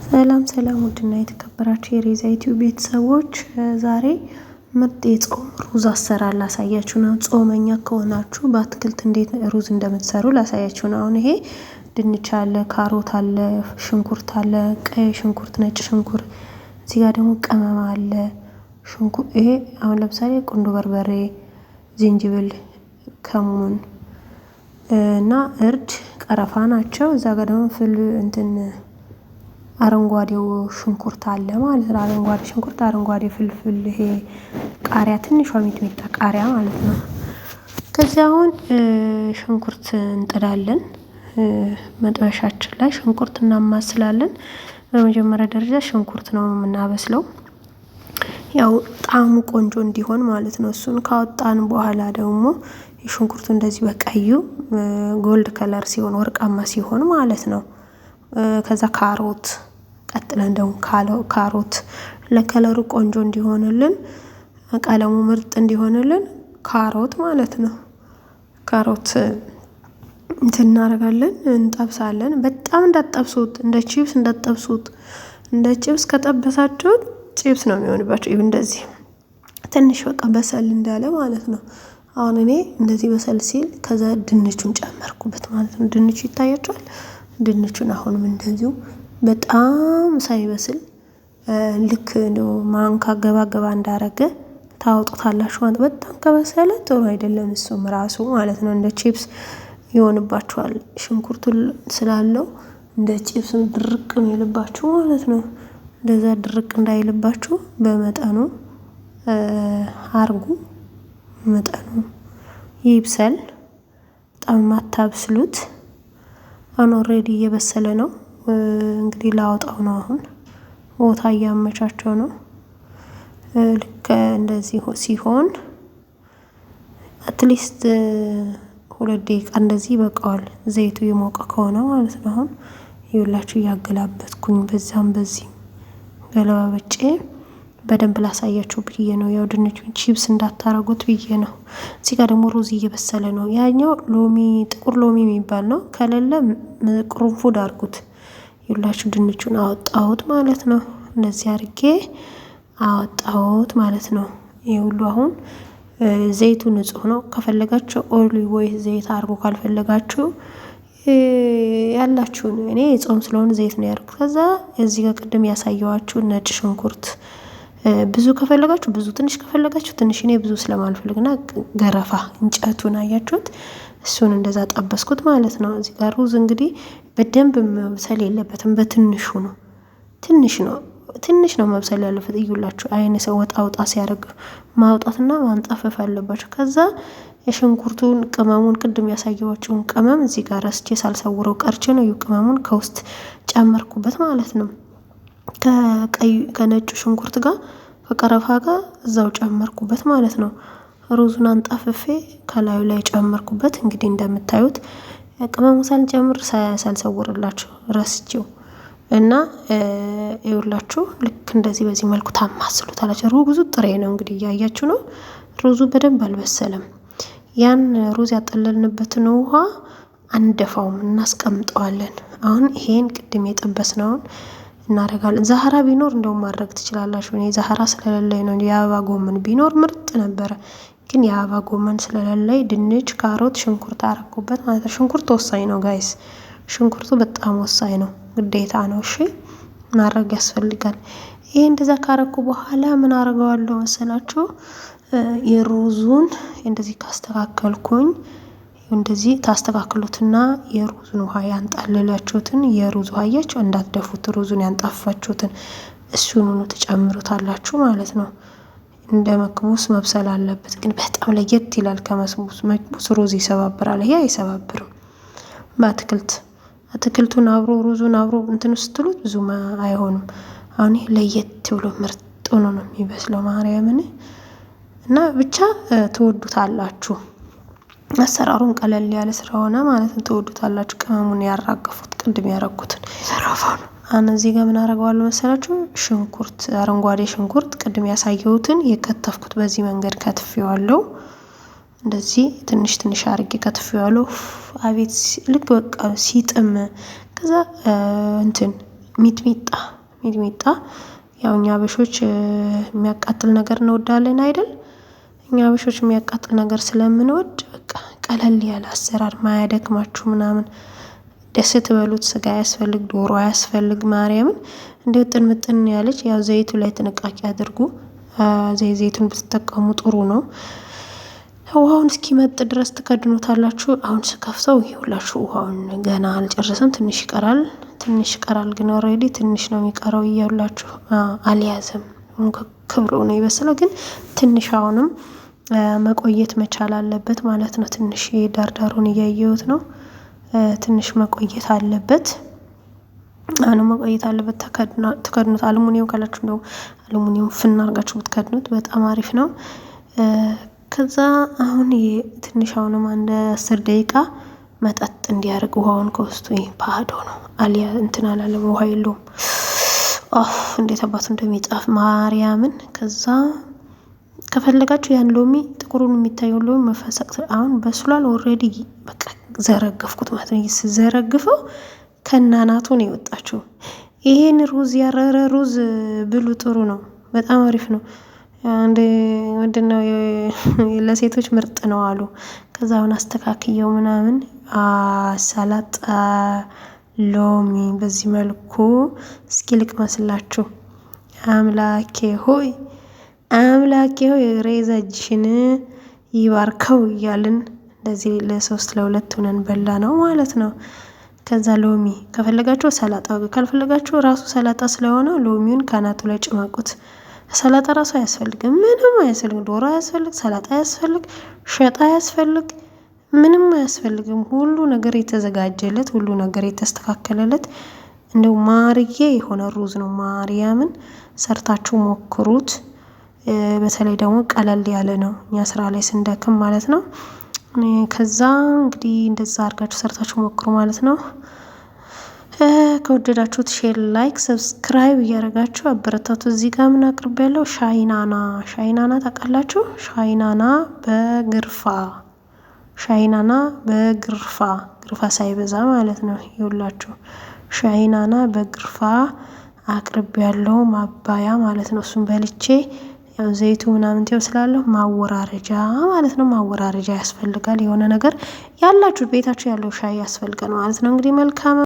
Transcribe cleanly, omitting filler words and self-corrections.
ሰላም ሰላም ውድና የተከበራችሁ የሬዛ ዩቲዩብ ቤተሰቦች፣ ዛሬ ምርጥ የጾም ሩዝ አሰራር ላሳያችሁ ነው። ጾመኛ ከሆናችሁ በአትክልት እንዴት ሩዝ እንደምትሰሩ ላሳያችሁ ነው። አሁን ይሄ ድንች አለ፣ ካሮት አለ፣ ሽንኩርት አለ፣ ቀይ ሽንኩርት፣ ነጭ ሽንኩርት፣ እዚህ ጋር ደግሞ ቅመም አለ። ይሄ አሁን ለምሳሌ ቁንዶ በርበሬ፣ ዝንጅብል፣ ከሙን እና እርድ፣ ቀረፋ ናቸው። እዛ ጋር ደግሞ ፍል እንትን አረንጓዴው ሽንኩርት አለ ማለት ነው። አረንጓዴ ሽንኩርት፣ አረንጓዴ ፍልፍል፣ ይሄ ቃሪያ፣ ትንሿ ሚጥሚጣ ቃሪያ ማለት ነው። ከዚያ አሁን ሽንኩርት እንጥዳለን። መጥበሻችን ላይ ሽንኩርት እናማስላለን። በመጀመሪያ ደረጃ ሽንኩርት ነው የምናበስለው፣ ያው ጣዕሙ ቆንጆ እንዲሆን ማለት ነው። እሱን ካወጣን በኋላ ደግሞ ሽንኩርቱ እንደዚህ በቀዩ gold color ሲሆን፣ ወርቃማ ሲሆን ማለት ነው። ከዛ ካሮት ቀጥለን ደግሞ ካሮት ለ color ኡ ቆንጆ እንዲሆንልን፣ ቀለሙ ምርጥ እንዲሆንልን ካሮት ማለት ነው። ካሮት እንትን እናደርጋለን፣ እንጠብሳለን። በጣም እንዳትጠብሱት፣ እንደ ቺፕስ እንዳትጠብሱት። እንደ ቺፕስ ከጠበሳችሁት ቺፕስ ነው የሚሆንባቸው። ይሁ እንደዚህ ትንሽ በቃ በሰል እንዳለ ማለት ነው። አሁን እኔ እንደዚህ በሰል ሲል ከዛ ድንቹን ጨመርኩበት ማለት ነው። ድንቹ ይታያቸዋል። ድንቹን አሁንም እንደዚሁ በጣም ሳይበስል ልክ ማንካ ገባ ገባ እንዳረገ ታወጡታላችሁ ማለት። በጣም ከበሰለ ጥሩ አይደለም፣ እሱም ራሱ ማለት ነው እንደ ቺፕስ ይሆንባችኋል። ሽንኩርቱ ስላለው እንደ ቺፕስም ድርቅ የሚልባችሁ ማለት ነው። እንደዛ ድርቅ እንዳይልባችሁ በመጠኑ አርጉ። መጠኑ ይብሰል፣ በጣም አታብስሉት። አሁን already እየበሰለ ነው። እንግዲህ ላወጣው ነው። አሁን ቦታ እያመቻቸው ነው። ልክ እንደዚህ ሲሆን at least 2 ደቂቃ እንደዚህ ይበቃዋል። ዘይቱ የሞቀ ከሆነ ማለት ነው። አሁን ይኸውላችሁ እያገላበጥኩኝ በዛም በዚህም ገለባብጬ በደንብ ላሳያችሁ ብዬ ነው። ያው ድንቹን ቺፕስ እንዳታረጉት ብዬ ነው። እዚህ ጋር ደግሞ ሩዝ እየበሰለ ነው። ያኛው ሎሚ፣ ጥቁር ሎሚ የሚባል ነው። ከሌለ ቅርንፉድ አድርጉት። ይኸውላችሁ ድንቹን አወጣሁት ማለት ነው። እንደዚህ አድርጌ አወጣሁት ማለት ነው። ይህ ሁሉ አሁን ዘይቱ ንጹህ ነው። ከፈለጋችሁ olive ወይ ዘይት አድርጎ፣ ካልፈለጋችሁ ያላችሁን፣ እኔ የጾም ስለሆነ ዘይት ነው ያደርጉት። ከዛ እዚህ ጋር ቅድም ያሳየኋችሁ ነጭ ሽንኩርት ብዙ ከፈለጋችሁ ብዙ፣ ትንሽ ከፈለጋችሁ ትንሽ። እኔ ብዙ ስለማልፈልግና ገረፋ እንጨቱን አያችሁት? እሱን እንደዛ ጠበስኩት ማለት ነው። እዚህ ጋር ሩዝ እንግዲህ በደንብ መብሰል የለበትም፣ በትንሹ ነው። ትንሽ ነው፣ ትንሽ ነው መብሰል ያለበት። እዩላችሁ አይን ሰው ወጣ ወጣ ሲያደርግ ማውጣትና ማንጣፈፍ አለባቸው። ከዛ የሽንኩርቱን ቅመሙን፣ ቅድም ያሳየኋችሁን ቅመም እዚህ ጋር ረስቼ ሳልሰውረው ቀርቼ ነው። ቅመሙን ከውስጥ ጨመርኩበት ማለት ነው። ከቀይ ከነጩ ሽንኩርት ጋር ከቀረፋ ጋር እዛው ጨመርኩበት ማለት ነው። ሩዙን አንጣፍፌ ከላዩ ላይ ጨመርኩበት። እንግዲህ እንደምታዩት ቅመሙ ሳልጨምር ሳልሰውርላችሁ ረስቼው እና ይኸውላችሁ ልክ እንደዚህ በዚህ መልኩ ታማስሉታላችሁ። ሩዙ ጥሬ ነው እንግዲህ እያያችሁ ነው። ሩዙ በደንብ አልበሰለም። ያን ሩዝ ያጠለልንበትን ውሃ አንደፋውም፣ እናስቀምጠዋለን። አሁን ይሄን ቅድም የጠበስነውን እናደርጋለን። ዛህራ ቢኖር እንደውም ማድረግ ትችላላችሁ። እኔ ዛህራ ስለሌለኝ ነው። የአበባ ጎመን ቢኖር ምርጥ ነበረ፣ ግን የአበባ ጎመን ስለሌለኝ ድንች፣ ካሮት፣ ሽንኩርት አረኩበት ማለት ነው። ሽንኩርት ወሳኝ ነው guys፣ ሽንኩርቱ በጣም ወሳኝ ነው፣ ግዴታ ነው። እሺ ማድረግ ያስፈልጋል። ይሄ እንደዛ ካረኩ በኋላ ምን አረገዋለሁ መሰላችሁ? የሩዙን እንደዚህ ካስተካከልኩኝ፣ እንደዚህ ታስተካክሉትና የሩዙን ውሃ፣ ያንጣለላችሁትን የሩዝ ውሃ አያችሁ፣ እንዳትደፉት፣ ሩዙን ያንጣፋችሁትን እሱን ነው ትጨምሩታላችሁ ማለት ነው። እንደ መክቡስ መብሰል አለበት፣ ግን በጣም ለየት ይላል ከመስቡስ። መክቡስ ሩዝ ይሰባብራል፣ ይሄ አይሰባብርም። በአትክልት አትክልቱን አብሮ ሩዙን አብሮ እንትን ስትሉት ብዙም አይሆንም። አሁን ይሄ ለየት ብሎ ምርጥ ሆኖ ነው የሚበስለው ማርያምን እና ብቻ ትወዱታላችሁ። አሰራሩን ቀለል ያለ ስለሆነ ማለት ነው ትወዱታላችሁ። ቅመሙን ያራገፉት ቅድም ያረኩትን የተረፈውን አሁን እዚህ ጋር ምን አደርገዋለሁ መሰላችሁ? ሽንኩርት፣ አረንጓዴ ሽንኩርት ቅድም ያሳየሁትን የከተፍኩት በዚህ መንገድ ከትፌዋለሁ። እንደዚህ ትንሽ ትንሽ አርጌ ከትፌዋለሁ። አቤት ልክ በቃ ሲጥም። ከዛ እንትን ሚጥሚጣ ሚጥሚጣ ያው እኛ አበሾች የሚያቃጥል ነገር እንወዳለን አይደል? እኛ አበሾች የሚያቃጥል ነገር ስለምንወድ በቃ ቀለል ያለ አሰራር ማያደክማችሁ ምናምን ደስ ትበሉት። ስጋ አያስፈልግ፣ ዶሮ አያስፈልግ። ማርያምን እንዲሁ ጥን ምጥን ያለች ያው ዘይቱ ላይ ጥንቃቄ አድርጉ። ዘይቱን ብትጠቀሙ ጥሩ ነው። ውሃውን እስኪመጥ ድረስ ትከድኑታላችሁ። አሁን ስከፍተው ይኸውላችሁ ውሃውን ገና አልጨረሰም፣ ትንሽ ይቀራል። ትንሽ ይቀራል ግን already ትንሽ ነው የሚቀረው። እያላችሁ አልያዘም፣ ክብሮ ነው የበሰለው፣ ግን ትንሽ አሁንም መቆየት መቻል አለበት ማለት ነው። ትንሽ ዳርዳሩን እያየሁት ነው። ትንሽ መቆየት አለበት። አሁንም መቆየት አለበት። ትከድኑት። አልሙኒየም ካላችሁ እንደው አልሙኒየም ፍና አርጋችሁ ብትከድኑት በጣም አሪፍ ነው። ከዛ አሁን ትንሽ አሁንም አንድ 10 ደቂቃ መጠጥ እንዲያደርግ ውሃውን ከውስጡ። ባዶ ነው አሊያ እንትን አላለም፣ ውሃ የለውም። ኦፍ እንዴት አባቱ እንደሚጣፍ ማርያምን። ከዛ ከፈለጋችሁ ያን ሎሚ ጥቁሩን የሚታየው ሎሚ መፈሰቅ አሁን በስሏል። Already በቃ ዘረገፍኩት ማለት ነው። ስዘረግፈው ከናናቱ ነው የወጣችው። ይሄን ሩዝ ያረረ ሩዝ ብሉ፣ ጥሩ ነው፣ በጣም አሪፍ ነው። አንድ ምንድነው ለሴቶች ምርጥ ነው አሉ። ከዛ አሁን አስተካክየው ምናምን ሰላጣ ሎሚ በዚህ መልኩ እስኪ ልቅመስላችሁ። አምላኬ ሆይ አምላኬ ሆይ ሬዛ እጅሽን ይባርከው እያልን እንደዚህ ለሶስት ለሁለት ሆነን በላ ነው ማለት ነው። ከዛ ሎሚ ከፈለጋችሁ ሰላጣ ካልፈለጋችሁ ራሱ ሰላጣ ስለሆነ ሎሚውን ካናቱ ላይ ጭመቁት። ሰላጣ ራሱ አያስፈልግም፣ ምንም አያስፈልግም። ዶሮ አያስፈልግ፣ ሰላጣ አያስፈልግ፣ ሸጣ አያስፈልግ፣ ምንም አያስፈልግም። ሁሉ ነገር የተዘጋጀለት፣ ሁሉ ነገር የተስተካከለለት እንደው ማርዬ የሆነ ሩዝ ነው። ማርያምን ሰርታችሁ ሞክሩት። በተለይ ደግሞ ቀለል ያለ ነው፣ እኛ ስራ ላይ ስንደክም ማለት ነው። ከዛ እንግዲህ እንደዛ አድርጋችሁ ሰርታችሁ ሞክሩ ማለት ነው። ከወደዳችሁት share፣ like፣ subscribe እያደረጋችሁ አበረታቱ። እዚህ ጋር ምን አቅርብ ያለው ሻይናና፣ ሻይናና ታውቃላችሁ? ሻይናና በግርፋ፣ ሻይናና በግርፋ፣ ግርፋ ሳይበዛ ማለት ነው። ይውላችሁ ሻይናና በግርፋ አቅርብ ያለው ማባያ ማለት ነው። እሱን በልቼ ያው ዘይቱ ምናምን ቴው ስላለሁ ማወራረጃ ማለት ነው። ማወራረጃ ያስፈልጋል። የሆነ ነገር ያላችሁ ቤታችሁ ያለው ሻይ ያስፈልጋል ማለት ነው። እንግዲህ መልካም